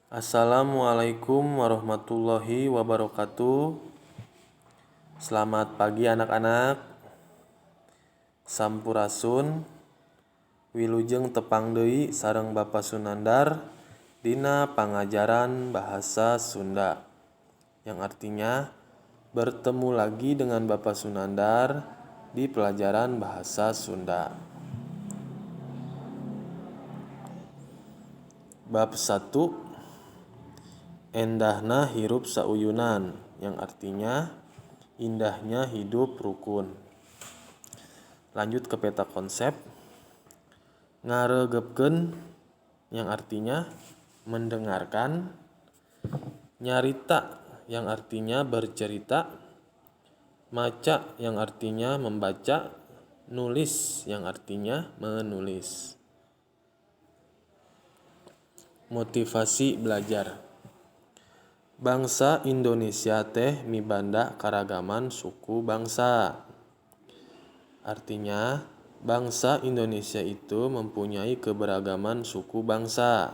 Assalamualaikum warahmatullahi wabarakatuh. Selamat pagi anak-anak. Sampurasun. Wilujeng tepang deui sareng Bapak Sunandar dina pangajaran bahasa Sunda, yang artinya bertemu lagi dengan Bapak Sunandar di pelajaran bahasa Sunda. Bab 1, Endahna hirup sauyunan, yang artinya indahnya hidup rukun. Lanjut ke peta konsep. Ngaregepkeun, yang artinya mendengarkan. Nyarita, yang artinya bercerita. Maca, yang artinya membaca. Nulis, yang artinya menulis. Motivasi belajar. Bangsa Indonesia teh mibanda karagaman suku bangsa. Artinya, bangsa Indonesia itu mempunyai keberagaman suku bangsa.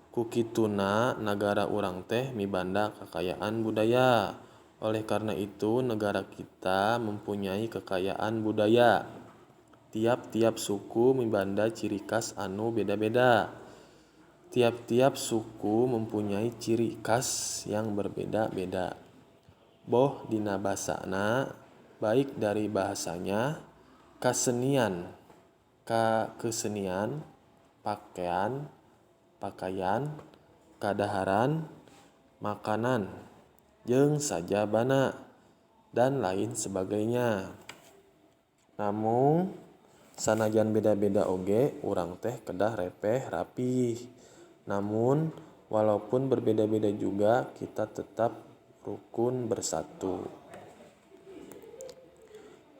Ku kituna nagara urang teh mibanda kakayaan budaya. Oleh karena itu, negara kita mempunyai kekayaan budaya. Tiap-tiap suku mibanda ciri khas anu beda-beda. Tiap-tiap suku mempunyai ciri khas yang berbeda-beda. Boh dina basana, baik dari bahasanya, kasenian, kesenian, pakaian, pakaian, kadaharan, makanan, jeung sajabana, dan lain sebagainya. Namun sanajan beda-beda oge, urang teh kedah repeh rapih. Namun, walaupun berbeda-beda juga, kita tetap rukun bersatu.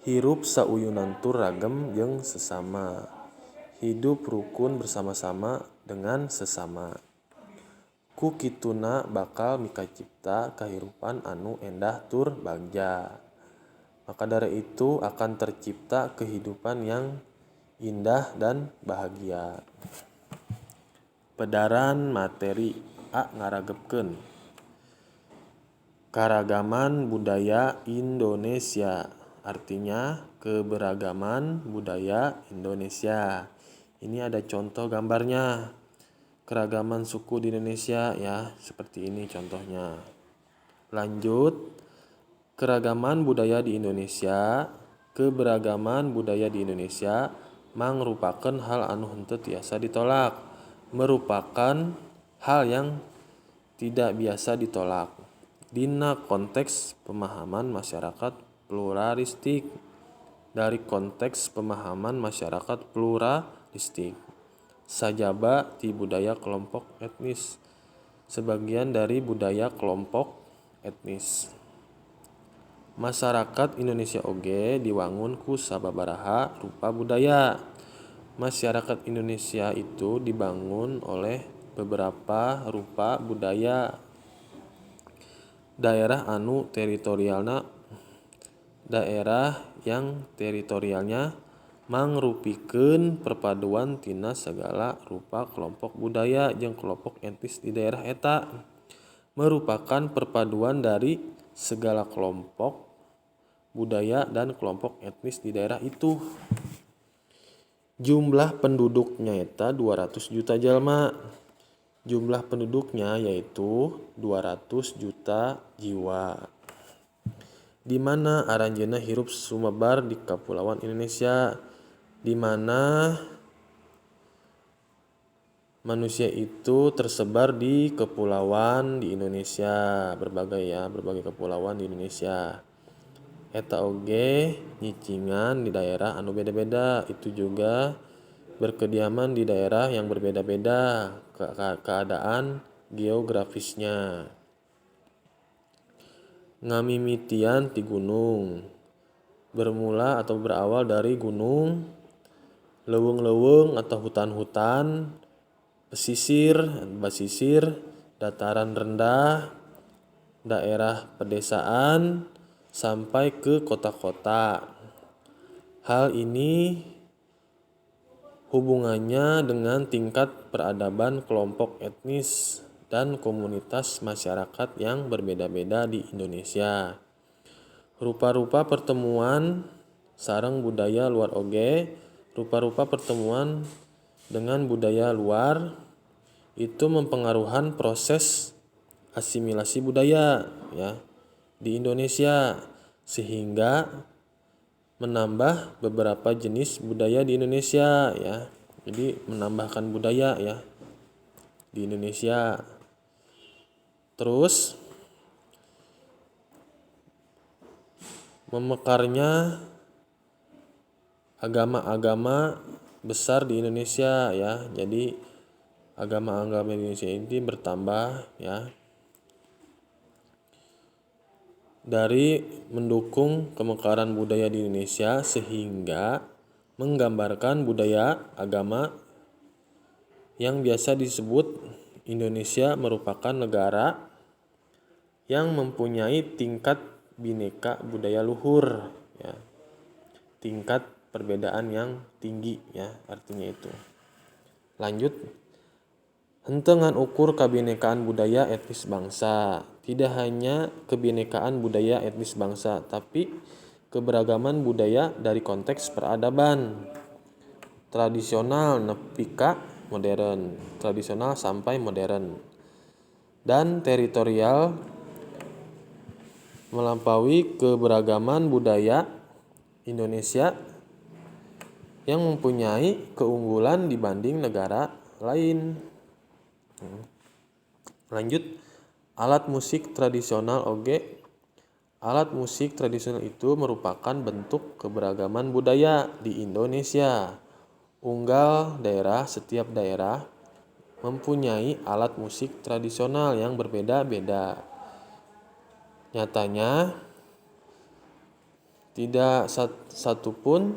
Hirup sauyunan tur ragem jeung sesama. Hidup rukun bersama-sama dengan sesama. Ku kituna bakal mikacipta kahirupan anu endah tur bagja. Maka dari itu akan tercipta kehidupan yang indah dan bahagia. Pedaran materi A ngaragepkeun karagaman budaya Indonesia, artinya keberagaman budaya Indonesia. Ini ada contoh gambarnya, keragaman suku di Indonesia ya, seperti ini contohnya. Lanjut, keragaman budaya di Indonesia, keberagaman budaya di Indonesia mangrupakeun hal anu henteu tiasa ditolak, merupakan hal yang tidak biasa ditolak dina konteks pemahaman masyarakat pluralistik, dari konteks pemahaman masyarakat pluralistik sajaba ti budaya kelompok etnis, sebagian dari budaya kelompok etnis. Masyarakat Indonesia oge diwangun ku sababaraha rupa budaya. Masyarakat Indonesia itu dibangun oleh beberapa rupa budaya. Daerah anu teritorialna, daerah yang teritorialnya mangrupikeun perpaduan tina segala rupa kelompok budaya jeung kelompok etnis di daerah eta, merupakan perpaduan dari segala kelompok budaya dan kelompok etnis di daerah itu. Jumlah penduduknya eta 200 juta jalma. Jumlah penduduknya yaitu 200 juta jiwa. Di mana aranjeunna hirup sumebar di Kepulauan Indonesia, di mana manusia itu tersebar di kepulauan di Indonesia, berbagai ya, berbagai kepulauan di Indonesia. Eta oge nyicingan di daerah anu beda-beda, itu juga berkediaman di daerah yang berbeda-beda keadaan geografisnya. Ngamimitian ti gunung, bermula atau berawal dari gunung, leuweung-leuweung atau hutan-hutan, pesisir, basisir, dataran rendah, daerah pedesaan, sampai ke kota-kota. Hal ini hubungannya dengan tingkat peradaban kelompok etnis dan komunitas masyarakat yang berbeda-beda di Indonesia. Rupa-rupa pertemuan sareng budaya luar oge, rupa-rupa pertemuan dengan budaya luar itu mempengaruhan proses asimilasi budaya ya di Indonesia sehingga menambah beberapa jenis budaya di Indonesia ya. Jadi menambahkan budaya ya di Indonesia. Terus memekarnya agama-agama besar di Indonesia ya. Jadi agama-agama Indonesia ini bertambah ya. Dari mendukung kemekaran budaya di Indonesia sehingga menggambarkan budaya agama yang biasa disebut Indonesia merupakan negara yang mempunyai tingkat bineka budaya luhur ya. Tingkat perbedaan yang tinggi ya, artinya itu. Lanjut, henteu ngan ukur kebinekaan budaya etnis bangsa. Tidak hanya kebinekaan budaya etnis bangsa, tapi keberagaman budaya dari konteks peradaban tradisional nepi ka modern, tradisional sampai modern, dan teritorial melampaui keberagaman budaya Indonesia yang mempunyai keunggulan dibanding negara lain. Lanjut, alat musik tradisional oge. Alat musik tradisional itu merupakan bentuk keberagaman budaya di Indonesia. Unggal daerah, setiap daerah mempunyai alat musik tradisional yang berbeda-beda. Nyatanya tidak satu pun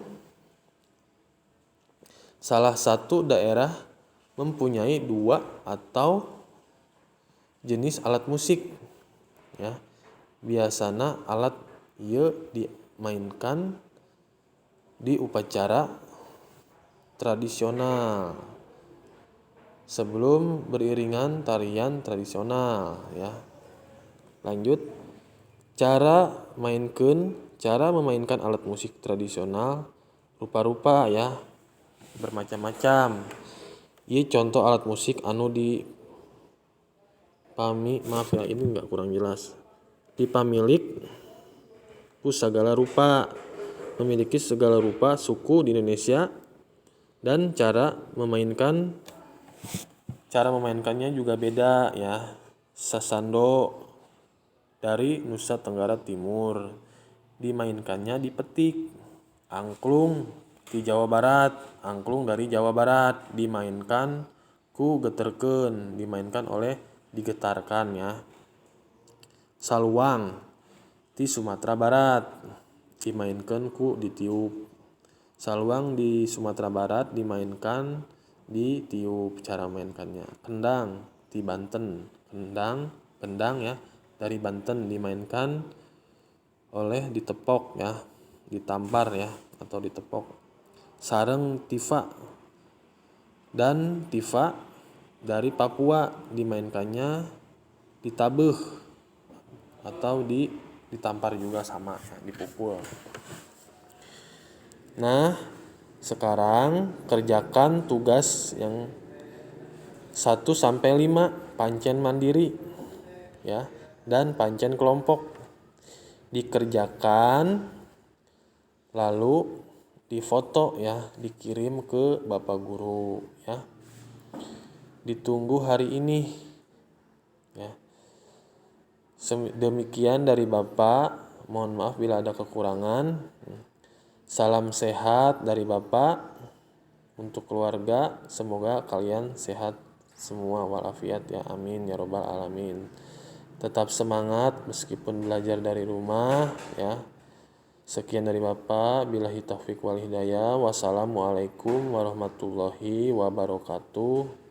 salah satu daerah mempunyai dua atau jenis alat musik ya. Biasana alat ieu dimainkan di upacara tradisional sebelum beriringan tarian tradisional ya. Lanjut, cara memainkan alat musik tradisional rupa-rupa ya, bermacam-macam. Ieu contoh alat musik anu di pami, maaf ya ini nggak kurang jelas. Dipamilik ku sagala rupa, memiliki segala rupa suku di Indonesia dan cara memainkannya juga beda ya. Sasando dari Nusa Tenggara Timur dimainkannya di petik. Angklung di Jawa Barat, angklung dari Jawa Barat dimainkan ku geterkeun, dimainkan oleh digetarkan ya. Saluang di Sumatera Barat dimainkan ku ditiup. Saluang di Sumatera Barat dimainkan ditiup cara mainkannya. Kendang di Banten, kendang ya dari Banten dimainkan oleh ditepok ya, ditampar ya atau ditepok. Sareng tifa dan tifa dari Papua dimainkannya ditabeuh atau ditampar juga sama, dipukul. Nah, sekarang kerjakan tugas yang 1 sampai 5 pancen mandiri ya dan pancen kelompok. Dikerjakan lalu difoto ya, dikirim ke bapak guru ya. Ditunggu hari ini ya. Demikian dari Bapak, mohon maaf bila ada kekurangan. Salam sehat dari Bapak untuk keluarga, semoga kalian sehat semua walafiat ya, amin ya robbal alamin. Tetap semangat meskipun belajar dari rumah ya. Sekian dari Bapak, billahi taufik wal hidayah. Wassalamualaikum warahmatullahi wabarakatuh.